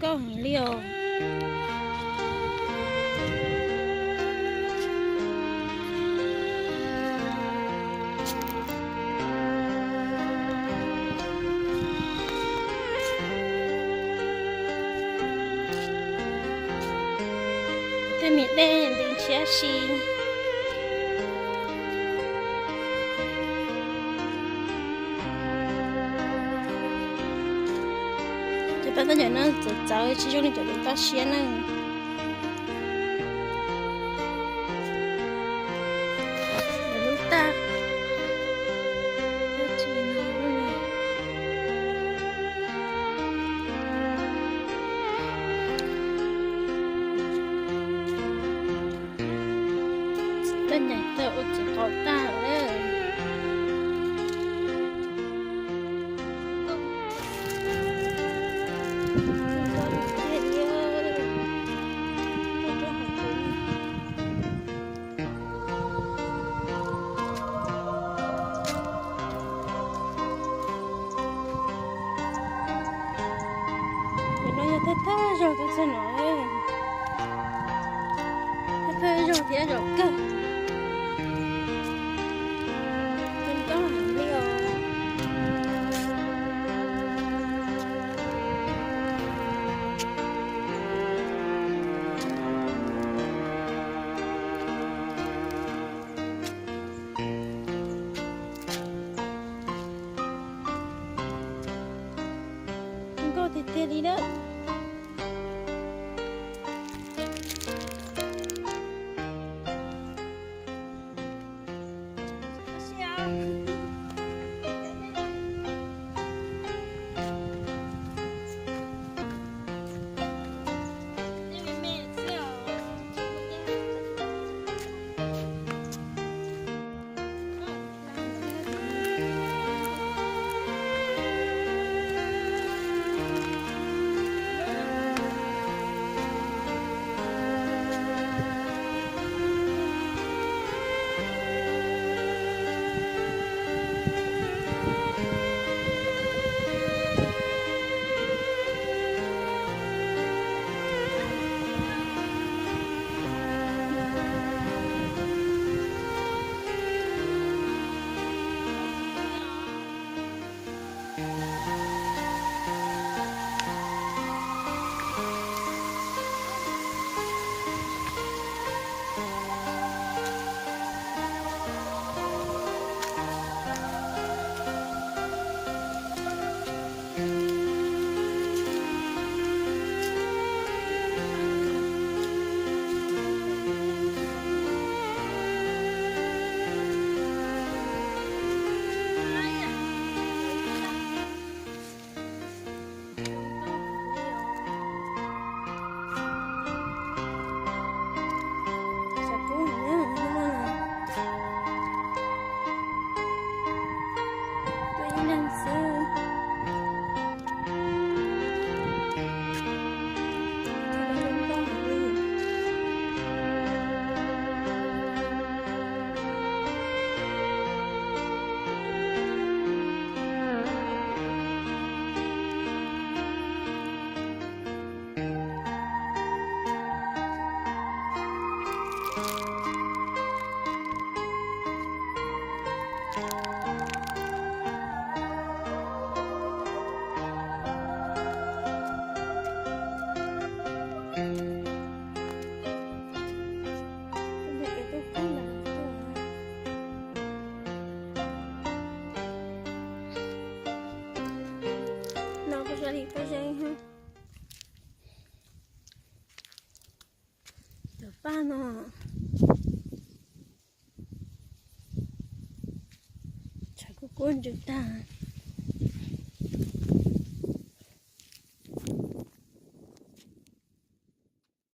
nkauj heev li os. Tej me dej ntws ntshiab si. Ces pab tab ncaim no txawv txawv tsis zoo li cov lub toj siab na. Lub tag. Toj ncaim tawg ua txiv qaub tag lawm. Cov no yog thawj thawj zaug tuaj txog no, thawj thawj zaug thiab zaum kawg. Zoo nkauj heev li os. Nkauj tiag tiag li na. No kuv sawv li paj zeeb. Cov paj no tshav kub kub ntsws tag.